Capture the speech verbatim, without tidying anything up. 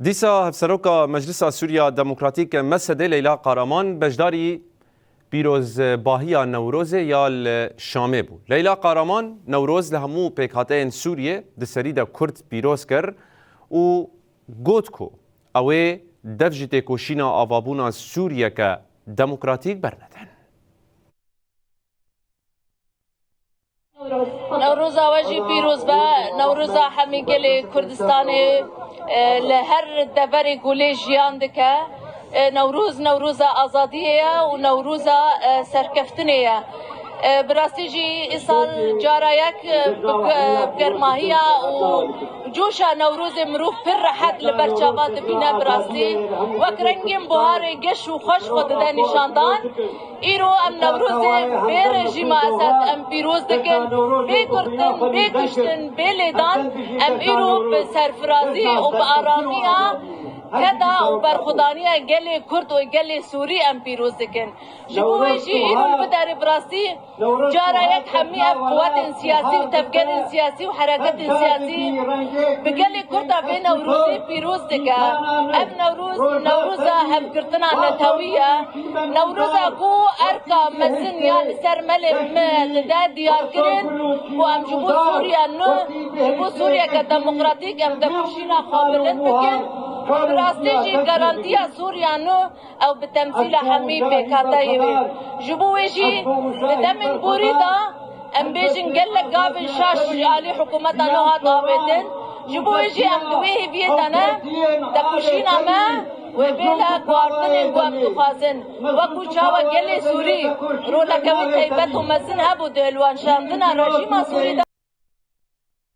Dîsa Hevseroka Meclisa Sûriya Demokratîk, M S D, Leyla Qaraman beşdarî pîrozbahiya Newrozê ya li Şamê bû. Leyla Qaraman Newroz li hemû pêkhateyên Sûriyê di serî de Kurd pîroz kir û got ku ew ê dev ji têkoşîna avabûna Sûriyeke demokratîk bernedin. Newroza we jî pîroz be, Newroza hemî gelê Kurdistanê, e, li her deverê ku lê jiyan dike. E, Newroz, Newroza azadiyê ye û Newroza, e, serkeftinê ye. E, bi rastî jî îsal cara yek, e, bi, bi germahiya û coşa Newrozê mirov pir rehet li ber çava dibîne bi rastî. Wek rengên buharê geş û xweş xwe dide nîşandan. Îro em Newrozê bê rejîma Esed em pîroz dikin, bê girtin, bê kuştin, bê lêdan, em îro bi serfirazî û bi aramiya keda û berxwedaniya gelê Kurd û gelê Sûrî em pîroz dikin. Ji bo wê jî îro li vê derê bi rastî cara yek hemî ev quwetên siyasî û tevgerên siyasî û hereketên siyasî bi gelê Kurda vê Newrozê pîroz dike. Ev Newroz, Newroza hevgirtina netewî ye. Newroza ku erka mezin ya li ser melê me dide diyarkirin ku em ji bo Sûriya nû, ji bo Sûriyeke demokratîk em têkoşîna xwe bilind bikin. Bi rastî jî garantiya Sûriya nû ew bi temsîla hemî pêkhateyê be. Ji bo wê jî di demên borî de em bêjin gelek gavên şaş ji alî hikûmeta nû hat avêtin. Ji bo wê jî em di wê hêviyê de ne, têkoşîna me wê bê li guhartinên ku em dixwazin. Wekû çawa gelê Sûrî roleke wî taybet û mezin hebû di hilweşandina rejîma Sûrî de.